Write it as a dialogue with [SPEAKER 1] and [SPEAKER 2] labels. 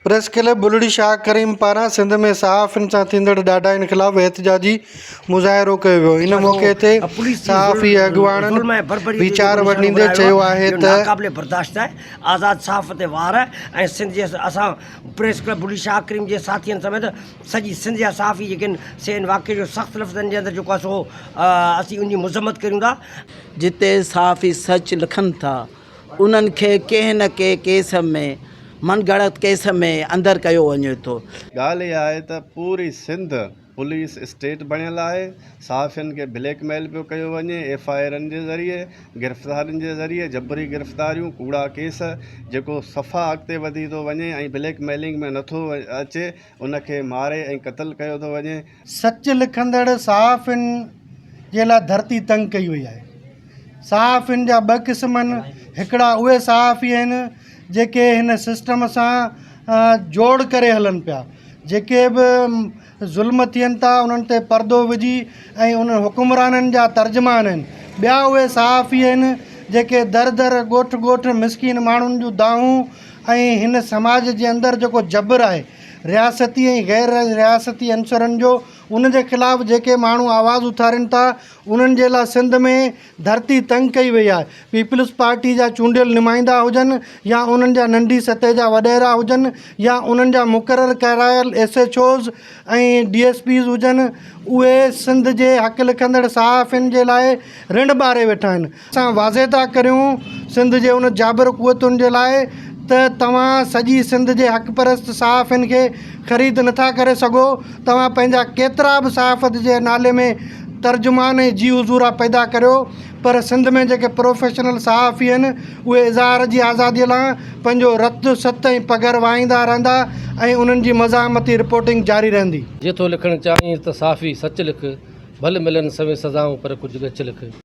[SPEAKER 1] Press club Bulri Shah Karim پاران سنڌ ۾ صحافين سان ٿيندڙ ڏاڍاين خلاف احتجاجي مظاهرو ڪيو ويو ان موقعي تي
[SPEAKER 2] پوليس جي
[SPEAKER 1] صحافي اڳواڻن
[SPEAKER 2] ظلم ۽ بربريت جو
[SPEAKER 1] ويچار
[SPEAKER 2] جيڪو نشانو
[SPEAKER 1] ونڊيندي
[SPEAKER 2] بڻايو
[SPEAKER 1] چيو
[SPEAKER 2] آهي
[SPEAKER 1] آهي
[SPEAKER 2] اهو
[SPEAKER 1] ته
[SPEAKER 2] ناقابل برداشت آهي آزاد صحافت تي وار آهي ۽ سنڌ جي اسان پريس ڪلب بلڙي شاهه ڪريم جي ساٿين سميت سڄي سنڌ جا صحافي جيڪي آهن سي ان واقعي جو سخت لفظن جي اندر جيڪو آهي سو اسين ان جي مذمت ڪريون ٿا.
[SPEAKER 3] جتي صحافي سچ لکن ٿا انهن کي ڪنهن نه ڪنهن ڪيس ۾ من گهڙت ڪيس ۾ اندر ڪيو وڃي ٿو.
[SPEAKER 4] ڳالهه اها آهي ته پوري سنڌ پوليس اسٽيٽ بڻيل آهي، صحافين کي بليڪ ميل پيو ڪيو وڃي، ايف I آرن جي ذريعي، گرفتارين جي ذريعي، جبري گرفتاريون، ڪوڙا ڪيس، جيڪو صفا اڳتي وڌي ٿو وڃي ۽ بليڪ ميلنگ ۾ نٿو اچي ان کي ماري ۽ قتل ڪيو ٿو وڃي.
[SPEAKER 1] سچ لکندڙ صحافين جي لاء ڌرتي تنگ ڪئي وئي آهي. صحافين جا ٻه قسم آهن، هڪڙا اهي صحافي آهن جيڪي هن سسٽم سان جوڙ ڪري هلن پيا، جيڪي به ظلم ٿين ٿا انهن تي پردو وجهي ۽ انهن حڪمرانن جا ترجمان آهن. ٻيا اهي صحافي آهن جيڪي در در ڳوٺ ڳوٺ مسڪين ماڻهن جون دانهون ۽ هن سماج جي اندر جيڪو جبر آهي رياستي ۽ غير رياستي عنصرن جو ان جي خلاف جيڪي ماڻهو آواز اٿارين ٿا انهن جي لاء سنڌ ۾ ڌرتي تنگ ڪئي وئي آهي. پيپلز پارٽي جا چونڊيل نمائندا هجن يا انهن جا ننڍي سطح جا وڏيرا هجن يا انهن جا مقرر ڪرايل S H Os ۽ D S Ps هجن اهي سنڌ جي حق لکندڙ صحافين جي لاء رڻ ٻاري ويٺا آهن. اسان واضح ٿا ڪريون سنڌ جي ان جابر قوتن جي لاء ته توهان سڄي سنڌ جي حق پرست صحافين کي خريد نٿا ڪري سگهو، توهان پنهنجا ڪيترا به صحافت جي نالي ۾ ترجمان ۽ جي حضورا پيدا ڪريو پر سنڌ ۾ جيڪي پروفيشنل صحافي آهن اهي اظهار جي آزادي لاء پنهنجو رت، ست ۽ پگهر وهائيندا رهندا ۽ انهن جي مزاحمتي رپورٽنگ جاري رهندي.
[SPEAKER 5] جي ٿو لکڻ چاهين ته صحافي سچ لک، ڀل ملن سوين سزائون پر ڪجهه ڳچ لک.